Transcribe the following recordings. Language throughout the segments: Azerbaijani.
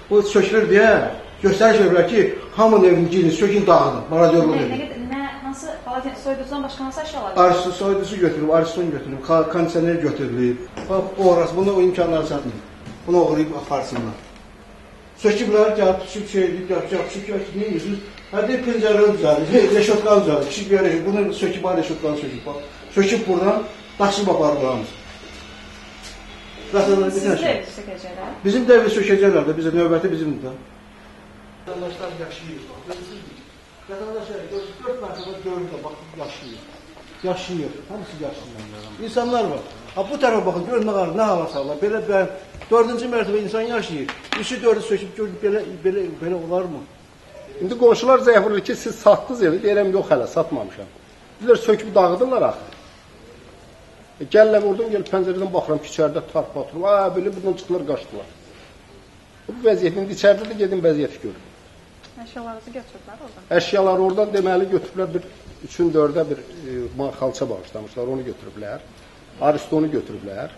Bu sökülür deyə göstəriş veriblər ki, hamının evini girin, sökün, dağıdın, maradyorluq edin. Hansı soyuducudan başqa hansı əşyalar? Soyuducu götürüb, ariston götürüb, kondisioner götürülüb. Bax, orası, bunu o imkanları çatmır. Bunu oğurlayıb aparsınlar. Söküblər, gəlib, düşüb, şey edib, yapışıb, nə edirsiniz? Hə, deyib, pəncərəni düzəlir, reşotkanı düzəlir. Kiçik bir reşot, bunu söküb, reşotkanı söküb. Söküb buradan, daşıyıb aparır. Sizin də evi sökəcəklər? Bizim də evi sökəcəklər də, bizə növbəti bizimdir də. Vətəndaşlar yaşayır, görürsünüz. Vətəndaşlar, görürsünüz, 4 mərtəbə 4 də baxın, yaşayır. Yaşayır, hamısı yaşayır. İnsanlar var. Ha, bu tərəfə baxın, görün nə hala sallar. Belə, belə, 4-cü mərtəbə insan yaşayır. 3-ü 4-ü söküb, görün, belə olar mı? İndi qonşular zəif vurur ki, siz satdınız evi, deyirəm, yox hələ, satmamışam. Deyirlər, söküb dağıdırlar axı. Gəlirlər oradan, gəlib pəncərədən baxıram ki, içəridə tarpa oturur. Belə buradan çıxdılar, qaçdılar. Bu vəziyyət, indi içəridə də gedin vəziyyəti görün. Əşyalarınızı götürdülər oradan? Əşyaları oradan deməli götürüblər, bir 3-ün 4-ə bir xalça bağışlamışlar, onu götürüblər. Aristonu götürüblər.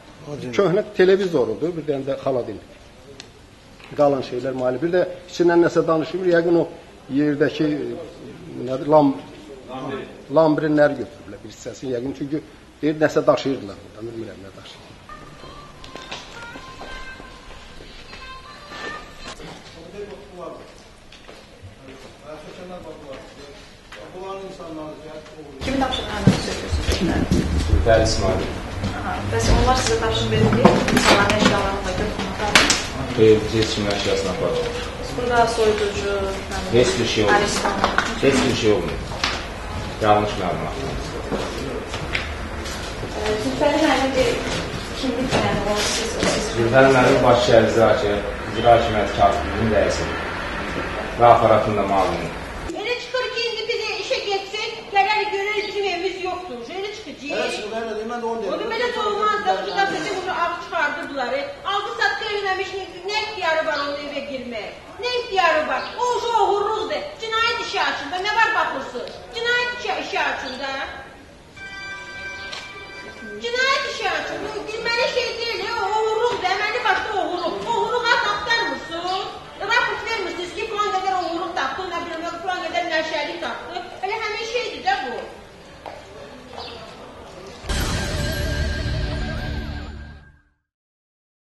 Köhnə televizorudur, bir dənə də xaladillik. Qalan şeylər mali. Bir də içindən nəsə danışılır, yəqin o yerdəki lambrinləri götürüblər bir hissəsini, yəqin çünki deyir, nəsə daşıyırdılar burada, bilmirəm nə daşıyırdılar. Kimin tapşırığını sökürsünüz? Zülfər İsmail. Bəs onlar sizə tapşırıq verir ki, insanların əşyalarını da götürün, aparın? Xeyr, biz heç kimin əşyasını aparmırıq. Burada soyuducu, heç bir şey olmuyor. Heç bir şey olmuyor. Yanlış məlumat. Zülfəri müəllim bir kimlik yəni, o siz... Zülfəri müəllim Bakı şəhər İcra Hakimiyyəti Katibliyinin rəisidir və aparatın da müavini. Elə çıxır ki, indi biz işə getsək, gələr görür bizim evimiz yoxdur. Elə çıxacaq. Elə çıxır, mən də onu deyirəm. Onu belə də olmaz da, ucudan sözü bunu ağ çıxardıblar. Aldı satqı eləməmiş, nə ixtiyarı var onun evə girmək? Nə ixtiyarı var? O ucu oğurluqdur. Cinayət işi açında, nə var baxırsınız? Cinayət işi açında. Cinayət işi açında, girməli şey deyil, o oğurluqdur, əməli başa